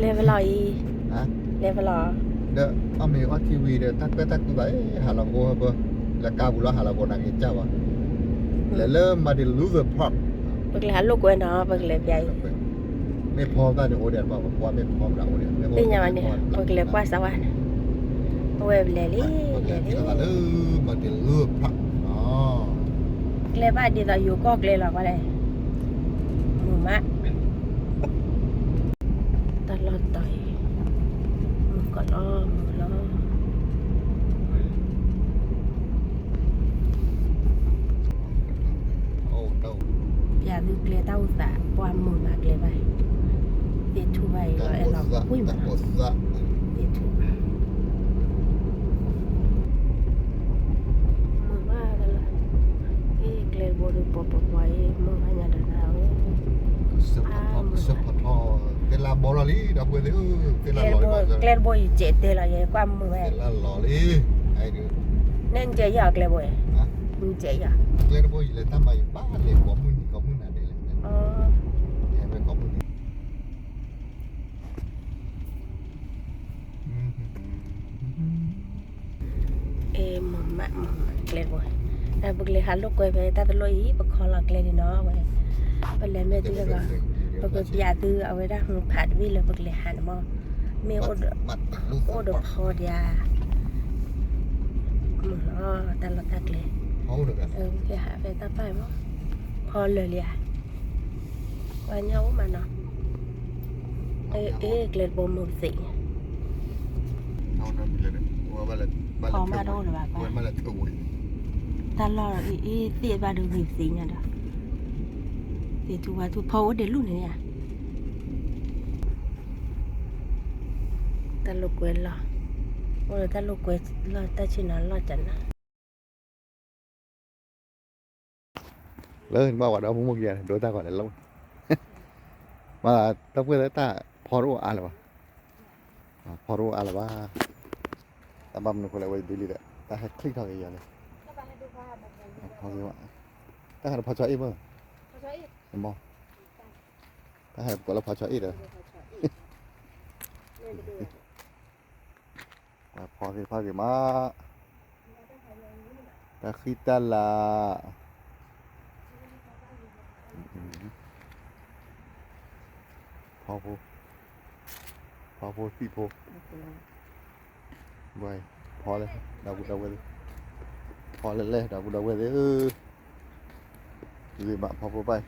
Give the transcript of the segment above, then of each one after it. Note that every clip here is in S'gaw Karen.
လဲၤဖဲလဲၣ်အံၤ, လဲၤဖဲလဲၣ်, ဒီးအီၣ်မ့ၤအီထံဝံၤဒီး တၢ်ကွဲးတၢ်ကွဲးဘၣ် ဟးလီၤကအိၣ်ဟၢဖၢ, လၢကါပူၤလီၤ ဟးလီၤကအိၣ်နာ်က့ၤကၢ်ဘၣ်, လဲၤလၢ Martin Luther Park, ပကလဲၤဟးလိာ်ကွဲနီၤ ပကလဲၤပျးအံၤ, မ့ၢ်ဖီသၣ်န့ၣ်အိၣ်ဒံးဘၣ် ပကွၢ်မ့ၢ်ဖီမနုၤအိၣ်ဒံး, သ့ၣ်ညါဘၣ်န့ᣣ် ပကလဲၤကွၢ်စးဝါန့ၣ်, အဝဲပလဲၤလံ, လဲၤလံ, လၢ Martin Luther Park, ကျဲဘၣ်ဒ်သိးယိၤကီၢ်ကျဲလီၤကွၢ်လဲၣ်, မုာ်မး တၢ်လီၢ်တတီၤအံၤ, မုာ်ကီးလီၤ မုာ်လီၤ, ပျးသုကျဲတၢ်အိၣ်သး ပှၢ်မုာ်မးကျဲဘၣ်, သ့ၣ်ထူၣ်ဘၣ်အံၤလီၤ အဲၣ်လီၤကွံာ်မး, သ့ၣ်ထူၣ် မုာ်ဘၣ်လီၤ, အ့ ကျဲတဘိဒီး ပှၤပှၤပှၤအံၤ မုာ်ဘၣ်ညါဒီးနၤဧၢ, ကစၢၢ်ဖးထီ, ကစၢၢ်ဖးထီသ့ၣ်လၢဘီလီၤလံ ဒီပုၢ်ဝဲၢ်သ့ၣ်ဧၢ, သ့ၣ်လၢလီၤလံ, ကျဲတဘိယစဲးတဲလီၤ ယဲကွၢ်မုာ်ဝဲ, သ့ၣ်လၢလီၤလံ, နဲနစဲးယၤကျဲဘိ, နစဲးယၤ, ကျဲတဘိယလဲၤတၢ်မၤယဘၣ် လဲၤကိးမုၢ်နံၤကိးမုၢ်နၤဒဲးလဲၣ်, ယဟဲဝဲကိးမုၢ်နံၤ အ့ မုာ်မး မုာ်မး ကျဲတဘိ, ပကလဲၤဟးလိာ်ကွဲဖဲတၢ်တလိၣ်အံၤ ပခီလီၤကျဲန့ၣ်နီၤဝဲ, ပလဲၤမ့ၢ်သုတဂၤ, ပကပျးသုအဝဲဒၣ်ဟူဖးတဘ့ၣ်လၢပကလဲၤဟးန့ၣ်မး, မ့ၢ်အိၣ်ဒီးဖီဒံးဧါ, မုာ်လီၤ တၢ်လီၢ်တၢ်ကျဲ, ကဟးဖဲတၢ်ပၢ်မး, ဖီလၢာ်လံဧါ ပှၤညါအိၣ်မးနီၤ, အ့ ကျဲတဘိမုာ်သ့ၣ်ညါ, ဖီမးတအိၣ်လၢၤဘၣ်, တၢ်လီၢ်အ့ အ့ သ့ၣ်ဘၣ်ဒိဂ့ၤသ့ၣ်ညါဒီး, သ့ၣ်ထူၣ်ဝါထူၣ်ဖီအိၣ်ဒဲးလူၢ်န့ၣ်ဧါ, တၢ်လိာ်ကွဲလီၤ, အိၣ်ဒီးတၢ်လိာ်ကွဲလီၤ တၢ်ဆ့ၣ်နီၤလီၤတၢ်နၤ လၢနဘၣ်ဝဲဒီးမုၢ်မုၢ်ကယၤန့ၣ် ဒိတၢ်ဂီၤလဲၤလီၤ, မ့ၢ်တၢ်ပှဲၢ်လၢတၢ်ဖီတအိၣ်အါလၢၤဘၣ်, ဖီတအိၣ်အါလၢၤဘၣ်, တၢ်ဘၣ်မနုၤဃိလဲၣ်ဝဲဒ်လံဒီး တၢ်ဟဲချံၣ်ထီၣ်က့ၤယၤန့ၣ်, ဖီက့ၤ, တၢ်ဟဲတဖီဆီအ့ၣ်မ့ၢ်, မ့ၢ်, တၢ်ဟဲပကိးလၢဖီဆီအ့ၣ်ဒီး ပှၤဖီသ့ၣ်တဖၣ်ဂ့ၤမး, တၢ်ဃံတၢ်လၤ, ဖီဖိ, ဖီဖိသံၣ်ဖိ, ဝဲ, ဖီလဲၣ်, ဒီပုၢ်ဒီဝဲၢ်သ့ၣ်, ဖီလဲၣ်လဲၣ် ဒီပုၢ်ဒီဝဲၢ်သ့ၣ်ဧၢ, ဂ့ၤမးဖီဖိဘၣ်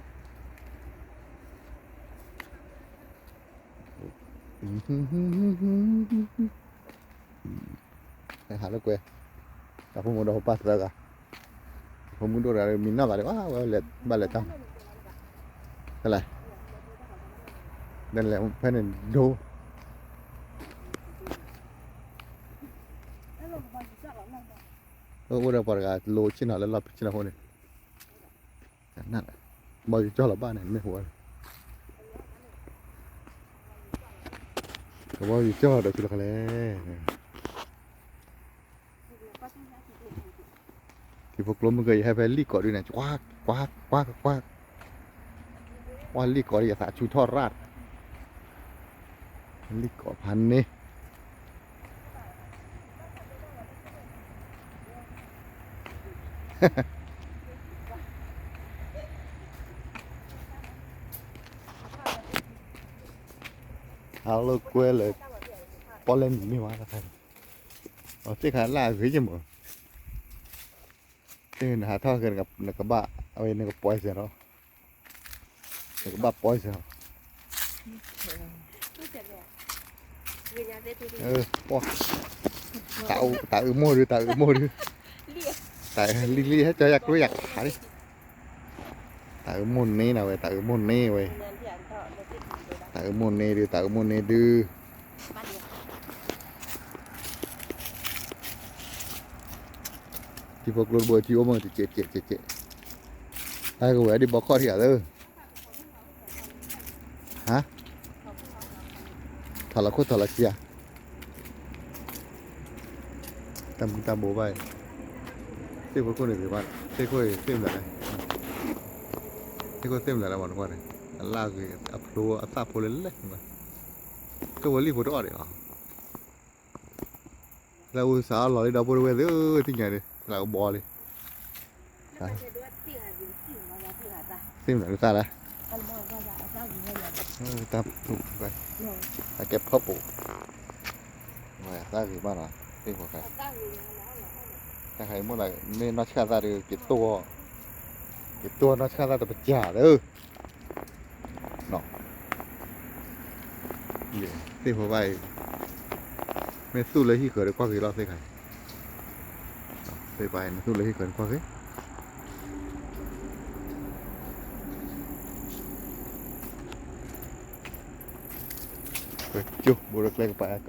ဟဲဟးလိာ်ကွဲ, ဒီဖိမိၢ်ဒီဖိပၢ်သၢဂၤ, ဖိမုၣ်ဒိၣ်တဂၤဒီး မံနီၢ်ဂၤဒီး ဝဲလဲၤဘၣ်လဲၤတၢ်, လဲၤ, လဲၤဖဲန့ၣ်ဒိ, အိၣ်ဒီးပှၤတဂၤလိဆ့ၣ်နီၤလၢလီၢ်ဆ့ၣ်နီၤဖိန့ၣ် ဘီယူၤကၠီၢ်လီၤဘၣ်န့ၣ် မ့ၢ်ဟူ, ကဘီယူၤကၠီၢ်ဒီးဆူလီၤခါလဲၣ်, ထံဖိကျိမုၢ်ကယဟဲဖဲလံၣ်ကိးဒုန့ၣ် ကွၢ်, ကွၢ်, ကွၢ်, ကွၢ်, ကွၢ်လံၣ်ကိးဒု ယသးဆူၣ်ထီၣ်ရၣ်, လံၣ်ကိးဖးန့ၣ် ဟးလိာ်ကွဲလၢ ပီၣ်လဲၣ်နံၤမ့ၢ်ဝဲတခါ, အသ့ၣ်ခါလၢအဂ့ၤယမၢ်, သ့ၣ်နဟးထီၣ်က့ၤ နကဘၣ်, အဝဲနကပီစ့ၢ်လီၤ, နကဘၣ်ပီစ့ၢ်လီၤ, တၢ်အုးမိၢ်ဒုး တၢ်အုးမိၢ်ဒုး, တၢ်လံလံဟဲကၠီယၤကျိယၤခးလံ, တၢ်အုးမိၢ်န့ၣ်နဝဲ တၢ်အုးမိၢ်န့ၣ်ဝဲ, တၢ်အုးမိၢ်န့ၣ်ဒုး တၢ်အုးမိၢ်န့ၣ်ဒုး ထံဖိကျိတဘိထံအိၣ်မ့ၢ်တစဲးစဲးစဲးစဲး, တၢ်ကဝဲၤဒ်ဘီခီၣ်ထံဂၤသၢ, ဟါ, ထီၣ်လီၤခိၣ်ထီၣ်လီၤဆံးဧါ, တၢ်မူတၢ်ဘိဘၣ်အံၤ, သ့ၣ်ဖိခိၣ်န့ၣ်ဂ့ၤဘၣ်, သ့ၣ်ခိၣ်သ့ၣ်မနုၤလဲၣ်, သ့ၣ်ခိၣ်သ့ၣ်မနုၤလဲၣ်မ့ၢ်နကွၢ်န့ၣ်, အလၣ်ဂ့ၤ အဖျိအသၣ်ဖိလဲၣ်လဲၣ်, ကဝဲလံၣ်ဖိတအီၣ်ဒံးအီၤ, လၢအူစးအီၣ်လီၤလံ ဒီပုၢ်ဝဲၢ်သ့ၣ်ဧၢ, သ့ၣ်ညါန့ၣ် လၢကဘီလံ, သ့ၣ်မနုၤသၣ်လဲၣ်, တၢ်ဖုၣ်, အကဲဖၢပူၤ, ဝဲသၣ်ဂ့ၤဘၣ်နီၤ, သ့ၣ်ဖိခါ, တၢ်ခါအံၤမိၢ်လၢ မ့ၢ်နီၢ်ဆှၣ်သၣ်ဒီး က့ၤတိၢ်, က့ၤတိၢ်နီၢ်ဆှၣ်သၣ်တပစၢ်လၢ သ့ၣ်ဖိဘၣ်အံၤ, မ့ၢ်သူၣ်လၢဟံၣ်ဃၢၤဒီးကွၢ်က့ၤလီၤသ့ၣ်ခါအံၤ, သ့ၣ်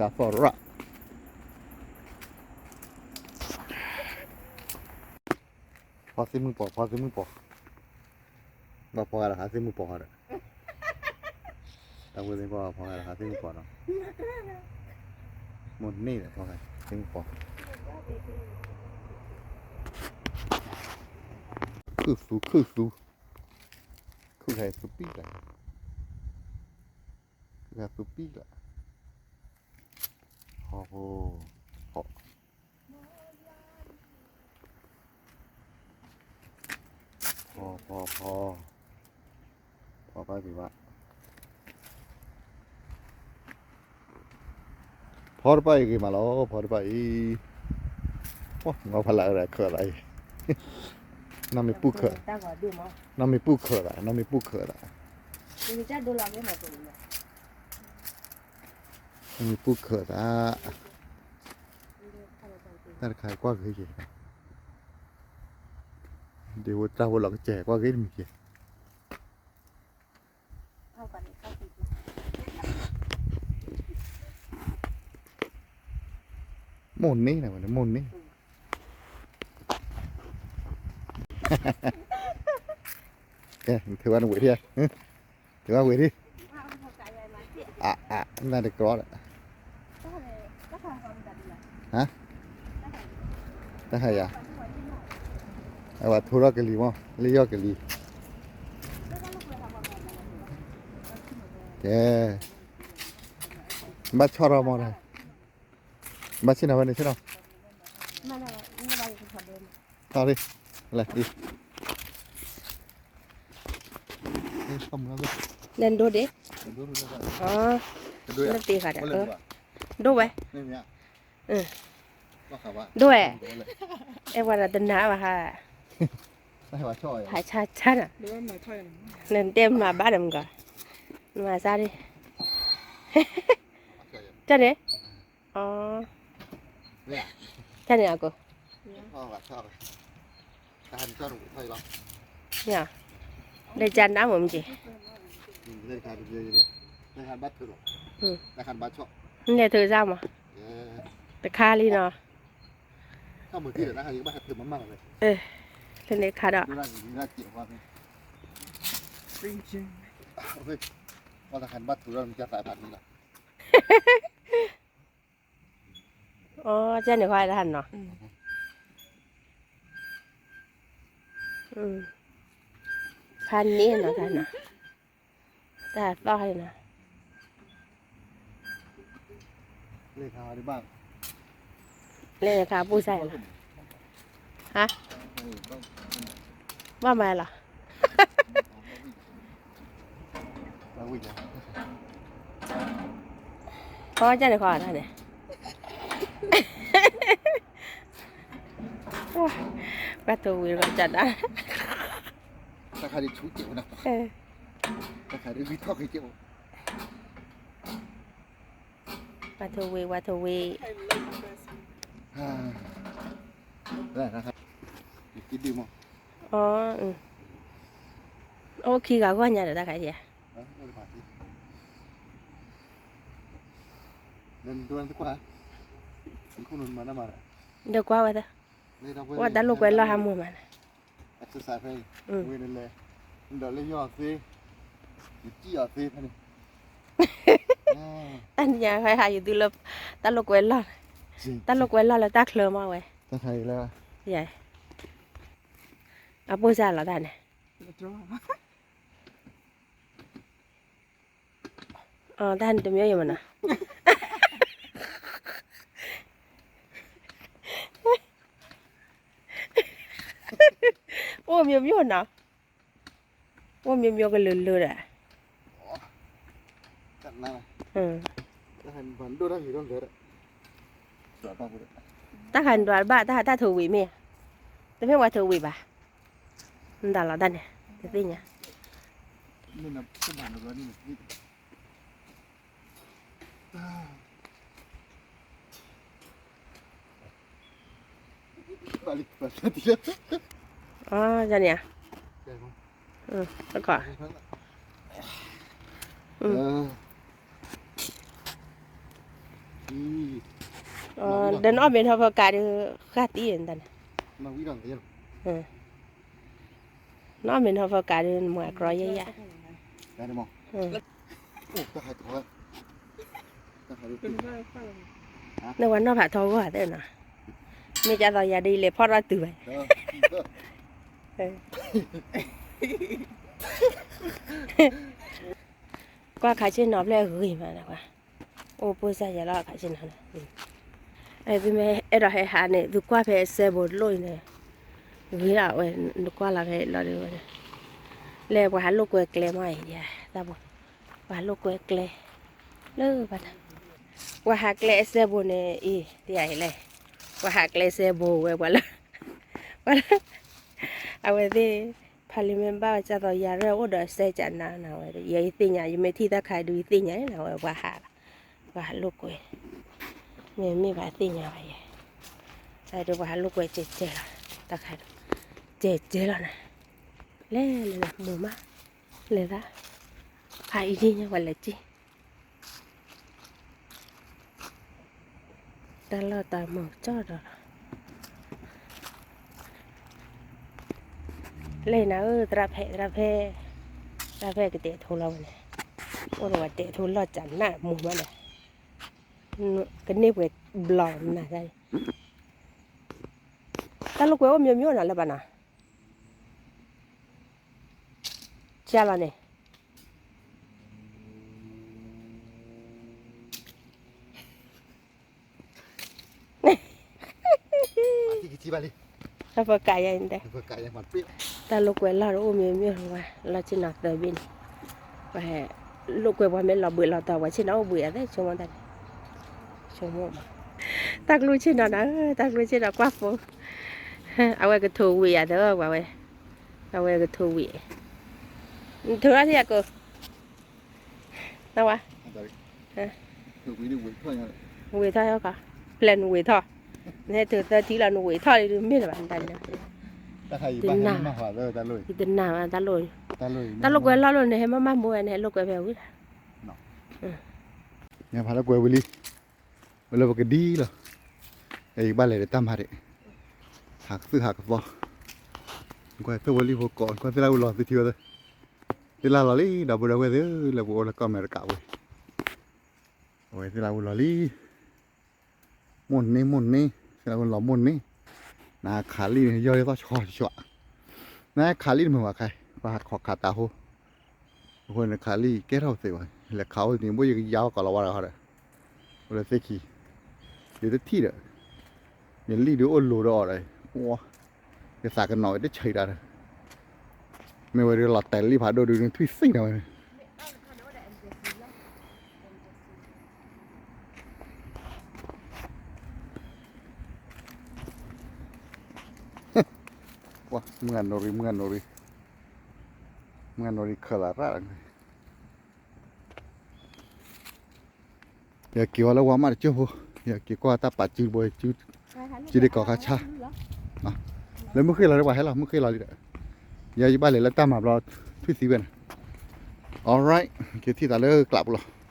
ဖိအံၤ မ့ၢ်သူၣ်လၢဟံၣ်ဃၢၤဒီးကွၢ်က့ၤ, ကၠိဘိလၢကျဲကပၤကါသီၣ်ရၣ် ဖီသ့ၣ်မုၣ်ပီၤ, ဖီသ့ၣ်မုၣ်ပီၤ, ဘၣ်ဖီဂၤလၢဟးသ့ၣ်မုၣ်ပီၤဒီး, တၢ်ဝဲသ့ၣ်ပီၤဖီဂၤလၢဟးသ့ၣ်မုၣ်ပီၤနီၤ, မိၢ်န့ၢ်ဒီးဖီဂၤသ့ၣ်မုၣ်ပီၤ, ခုၣ်သူ ခုၣ်သူ, ခုၣ်ခါအံၤသူပံၣ်လၢ, ခုၣ်ခါသူပံၣ်လၢ, ဟီၣ်ဖိ, ဟီၣ် ဖီ ဖီ ဖီ, ဖီဘၣ်ဂ့ၤဘၣ်, ဖီတဘၣ်အံၤဂ့ၤမးလီၤ, ဖီတဘၣ်အံၤ, မ့ၢ်ဖးလၢအရၤခၢၣ်လီၤအံၤ, နီၢ်မ့ၢ်ပူၣ်ခၢၣ်, နီၢ်မ့ၢ်ပူၣ်ခၢၣ်သး, နီၢ်မ့ၢ်ပူၣ်ခၢၣ်သး, နီၢ်မ့ၢ်ပူၣ်ခၢၣ်သး, တၢ်တခါကွၢ်ဂ့ၤက့ၤ, ဒ်ဝဲတၢ်ဖိလီၤကစဲၤကွၢ်ဂ့ၤတမံၤက့ၤ မိၢ်န့ၢ်နၤဝဲန့ၣ် မိၢ်န့ၢ်, ကဲ နထုးဝဲနဝံၤထံၣ်, ထုးဝဲဝံၤထံၣ်, အါ အါ နတကြၢးဒီး, ဟါ, တၢ်ဟါယၤ, အဝဲထိထီၣ်ကလံၤမး လၢယီၢ်ကလံၤ, ကဲ, ဘၣ်ဆီၣ်ထီၣ်မး, ဘၣ်ဆ့ၣ်နီၤဝဲန့ၣ်ဆ့ၣ်နီၤ, ထီၣ်လံ, လဲၤအံၤ, လဲၤဒိဒ့, လၢတ့ဃာ်ဒီး, ဒိဝဲ, ဒိဝဲ, အဲၣ်ပှၤဒီးတနၤဘၣ်ဟါ, ဟးဆါဆါနၤ, နတဲမၤဘၣ်ဒီးမကီး, နမၤစၢ်ဒ်, တၢ်န့ၣ်, တၢ်န့ၣ်အကိး, လဲၤကနါမ့ၢ်မ့ၢ်က့ၤ, လဲၤထုးစၢ်မး, တခါလံနီၤ, လၢန့ၣ်ခါဒီး, အိ ကဲန့ၣ်ခွါတၢ်နီၤ, ဖးန့ၢ်နီၤတၢ်နီၤ, တၢ်သီၣ်နီၤ, လဲၤခါပူၤစၢ်နီၤ, ဟါ, ဘၣ်မၤလီၤ ကဲန့ၣ်ခွါတၢ်န့ၣ်, ပှၤထိၣ်ဝံၤကစၢ်ဒၣ်, ပှၤထိၣ်ဝံၤ ပှၤထိၣ်ဝံၤ, အိ ခံဂၤဂီၢ်ညါဒီးတၢ်ခါအံၤ, ဒီးကွၢ်ဝဲသၢ, ဝဲတၢ်လိာ်ကွဲလီၢ်ဟးမူမးန့ၣ်, တၢ်နံၤညါဟဲဟးယုာ်သုလၢ တၢ်လိာ်ကွဲလီၢ်, တၢ်လိာ်ကွဲလီၢ်လၢတၢ်ချၢမးဝဲ, အပိၢ်စၢ်လီၤတၢ်န့ၣ်, တၢ်တမံၤယမနီၤ အိၣ်မျိုးမျိုးနီၤ အိၣ်မျိုးမျိုးကလုာ်လုာ်ဒီး တၢ်ခါန့ၣ်ဒွးဘၣ် တၢ်ဟးတၢ်ထိးဝံၤမ့ၢ်ဧါ, တမ့ၢ်ဝဲထိးဝံၤဘၣ်, မတၤလီၤတၢ်န့ၣ် တသ့ၣ်ညါ န့ၣ် ဒီးနအီၣ်မ့ၤထီၣ်ဖီကးဒီး ဃၣ်သံတၢ်န့ၣ် နအီၣ်မ့ၤထီၣ်ဖီကးဒီး နမၤကြီယဲယၤ နဝဲနီၢ်ဖးထီဂီၢ်သ့ၣ်နီၤ, မ့ၢ်ကသိးယၤဒ်လဲၤဖီၣ်ထီၣ်တုၤဘၣ်, ကွၢ်ခးဆ့ၣ်နီၤဖျဲၣ်ဂ့ၤမး, အိၣ်ပိၢ်စၢ်ယၤလီၤခးဆ့ၣ်နီၤ, သုမ့ၢ်အဲၣ်ဒိးဟဲဟးန့ၣ် သုကွၢ်ဖဲအစဲဘိတလိၣ်အံၤန့ၣ်, ဂ့ၤလီၤဝဲ နကွၢ်လီၤဖဲလီၤဒ်ဝဲန့ၣ်, လၢပှၤဟးလိာ်ကွဲကျဲမးအံၤ, တၢ်ဘိ, ပှၤဟးလိာ်ကွဲကျဲ, လၢဘၣ်, ပှၤဟးကျဲအစဲဘိန့ၣ်အံၤ တယၤအံၤလဲၣ်, ပှၤဟးကျဲစဲဘိဝဲပှၤလၢ, ပှၤလၢ, အဝဲသ့ၣ်, ဖးလံာ်မ့ၢ်ဘၣ်ကသိးယၤရဲၣ်အိၣ်ဒီးစဲကနါနၤဝဲ, ယဲယသ့ၣ်ညါ ယမ့ၢ်ထံၣ်တၢ်ခါဒုးယသ့ၣ်ညါနၤဝဲ ပှၤဟး, ပှၤဟးလိာ်ကွဲ, မ့မ့ၢ်ဘၣ်သ့ၣ်ညါဘၣ်ယဲ, တၢ်ဒုးပှၤဟးလိာ်ကွဲကဲကဲလီၤ, တၢ်ခါဒုး, ကဲကဲလီၤနၤ, လဲၤလဲၤနၤ မိၢ်မး, လဲၤသး, ဖးအံၤဒ်ညါပှၤလဲၤက့ၤ တၢ်လီၢ်တၢ်မုာ်ကၠီဒီးလီၤ, လဲၤနၤဧၢ သရၣ်ဖဲ သရၣ်ဖဲ, သရၣ်ဖဲကတဲာ်ထိလီၤဝဲန့ၣ်, အိၣ်ဒီးဝဲတဲာ်ထိလီၤကနၣ်မူမးဒီး, ကန့ၢ်ပှဲၤဘျီနၤ, တၢ်လိာ်ကွဲအိၣ်မျိုးမျိုးနီၤလၢဘၣ်နီၤ, ကၢ်လီၤန့ၣ် တၢ်ဖီကးယါ, တၢ်လိာ်ကွဲလီၢ်တအိၣ်မ့ၢ်မ့ၢ်ဝဲ လီၢ်ဆ့ၣ်နီၤသၢဘ့ၣ်န့ၣ်, ပှၤဟဲလိာ်ကွဲပှၤမ့ၢ်လီၤဘှံးလီၤတီၤ ပှၤဆ့ၣ်နီၤအိၣ်ဘှံးအသး ဆိကမိၣ်တၢ်န့ၣ်, ဆိကမိၣ်, တၢ်ကျိၣ်ဆ့ၣ်နီၤနၤ, တၢ်ကျိၣ်ဆ့ၣ်နီၤကွၢ်ဖိ, အဝဲကထိးဝံၤအသးပှၤဝဲ, အဝဲကထိးဝံၤ, နထိးထီၣ်ထံၣ်အကိာ် နဝဲ, ဝံၤထီၣ်, ပျဲနဝံၤထီၣ်, နဟဲထုးသၢထံလီၤ နဝံၤထီၣ်လံ မ့ၢ်လၢၤဘၣ်, တနၢ်, ယတနၢ်ဘၣ်တၢ်လိၣ်, တၢ်လိာ်ကွဲလီၢ်လိာ် နဟဲမၤမၤမူဝဲ နဟဲလိာ်ကွဲဖဲဝံၤလီၤ, ညါဖးလိာ်ကွဲဝံၤလံ, ဝဲလၢပကဒံလီၤ, ယကဘၣ်လဲၤဒီးတၢ်မၤဒံး, ဟးကသုၣ်ဟးကသီ, ကွၢ်သ့ၣ်ဝဲလံဖိကိး, ကွၢ်သ့ၣ်လၢဝံၤလီၤသုထံဝဲ, သ့ၣ်လၢလီၤလံ ဒီပုၢ်ဒီဝဲၢ်သ့ၣ်ဧၢ လၢပအိၣ်လၢကီၢ်အမဲရကၤဝဲ, အဝဲသ့ၣ်လၢဝံၤလီၤလံ, မိၢ်န့ၢ်မိၢ်န့ၢ်, သ့ၣ်လၢဝံၤလီၤမိၢ်န့ၢ်, နခးလံန့ၣ် ယီၢ်လံသီၣ်ဆီဆီ, နခးလံတမုာ်ဘၣ်ခဲ, ပှၤဟးခီခးတၢ်ဟိ အဃိန့ၣ်ခးလံကဲထီၣ်ပသ့ဘၣ်, လဲၤခးအိၣ်န့ၣ် ဘိယကယါဝဲကိးလီၤဝါဒီးဟီဒီး, အိၣ်လၢသ့ၣ်ခံ, ယတထံၣ်ဒီး, ယလံၣ်ဒုးအိၣ်လိၤဒီးအီၤဒီး, ယသးကနီၤဝဲတဆံးတၢ်ဒီး, မ့ၢ်ဝဲဒုးလီၤတဲာ်လံဖးဒိၣ်ဒုးနထွံၣ်သံနၤဝဲ, မုၢ်ဂၤနိရံ မုၢ်ဂၤနိရံ, မုၢ်ဂၤနိရံခၢၣ်လီၤရၣ်လီၤ, ယက့ၤဝဲလၢဝါမးတကၠိၢ်ဖိ, ယက့ၤကွၢ်တၢ်ပာ်စုတဘိ, စုဒ့ကိးခါဆါ, လၢမုၢ်ဃ့ၢ်လီၤဒီးပှၤဟဲလီၤ မုၢ်ဃ့ၢ်လီၤလံဒီး, ယဘၣ်လဲၤလၢတၢ်မၤဘျီ, ထွံၣ်သံဝဲန့ၣ်, alright, က့ၤထံၣ်သးလၢကျးပူၤလီၤ.